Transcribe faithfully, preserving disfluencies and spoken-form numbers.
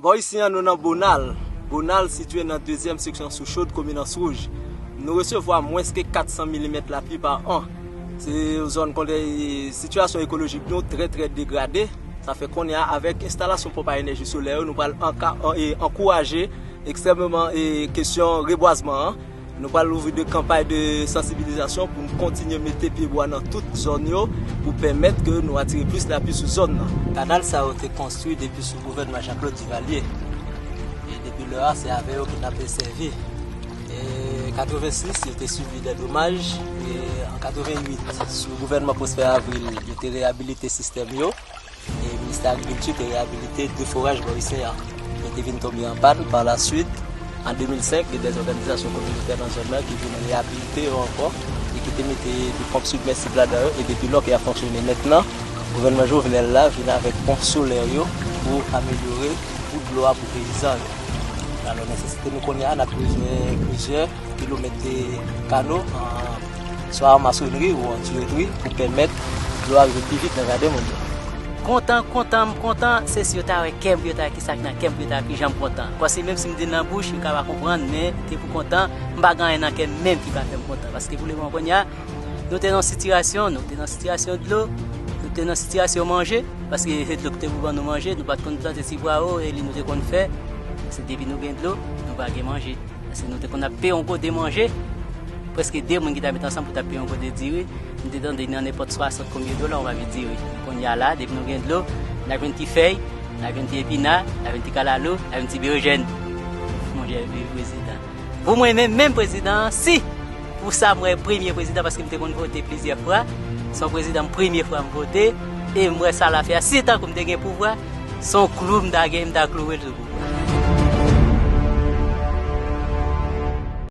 Bò isi an, nou nan Bonal. Bonal sitiye nan dezyèm seksyon Souchod, komin Anse Rouge. Nou resevwa mwens ke kat san milimèt lapli pa an. Se yon zòn kote sitiyasyon ekolojik nou trè, trè degrade. Sa fè kounye a, avèk enstalasyon ponp a enèji solè yo, nou pral anka-, an-, e, ankouraje ekstrèmeman, e, kesyon rebwazman an. Nou pral louvri de kanpay de sansibilizasyon pou n kontinye mete pyebwa nan tout zòn yo pou pèmèt ke nou atire plis lapli sou zòn nan. Kanal sa yo te konstwi depi sou gouvènman Jean Claude Duvalier. E depi lè a, se avè yo ke n ap sèvi. E katrevensis, yo te sibi de domaj. E an katrevenwit, sou gouvènman Prosper Avril, yo te reyabilite sistèm yo. E Ministè Agrikilti te reyabilite de foraj bò isi an. Yo te vin tonbe an pàn pa la swit. An de mil senk, gen de òganizasyon kominotè nan zòn nan ki vin reyabilite yo ankò e ki te mete de ponp sibmèsib ladan yo. E depi lò ke y ap fonksyone mentnan, gouvènman Jovenel la vin avèk ponp solè yo pou amelyore bout dlo a pou peyizan yo. Alò, nesesite nou kounye a, n ap bezwen plizyè kilomèt de kano, an, swa an masonri ou an tiyoutri, pou pèmèt dlo a rive pi vit nan jaden moun yo. Kontan, kontan, m kontan, se si yo ta wè kè m, pou yo ta wè kisa ki nan kè m, pou yo ta wè kijan m kontan. Paske menm si m di l nan bouch, yo ka pa konprann, men te pou kontan, m pa gen anyen nan kè m menm ki pa fè m kontan. Paske pou lemoman kounye a, nou te nan sitiyasyon, nou te nan sitiyasyon dlo, nou te nan sitiyasyon manje, paske se dlo ki te pou ban nou manje, nou pa t konn plante ti pwawo, e li nou te konn fè, se depi nou gen dlo, nou pa gen manje. Paske nou te konn ap peye yon kote manje, prèske de moun ki ta met ansanm pou t ap peye yon kote diri. Nou te tande nan nenpòt swasant konbyen dola yon pake diri. Kounye a la, depi nou gen dlo, n ap jwenn ti fèy, n ap jwenn ti epina, n ap jwenn ti kalalou, n ap jwenn ti berejèn. Monchè prezidan. Pou mwen menm, menm prezidan an, si pou sa m wè premye prezidan, paske m te konn vote plizyè fwa, se yon prezidan m premye fwa m vote, e m wè sa l ap fè a, si tankou m te gen pouvwa, se yon klou m ta gen, m ta kloure l sou kou.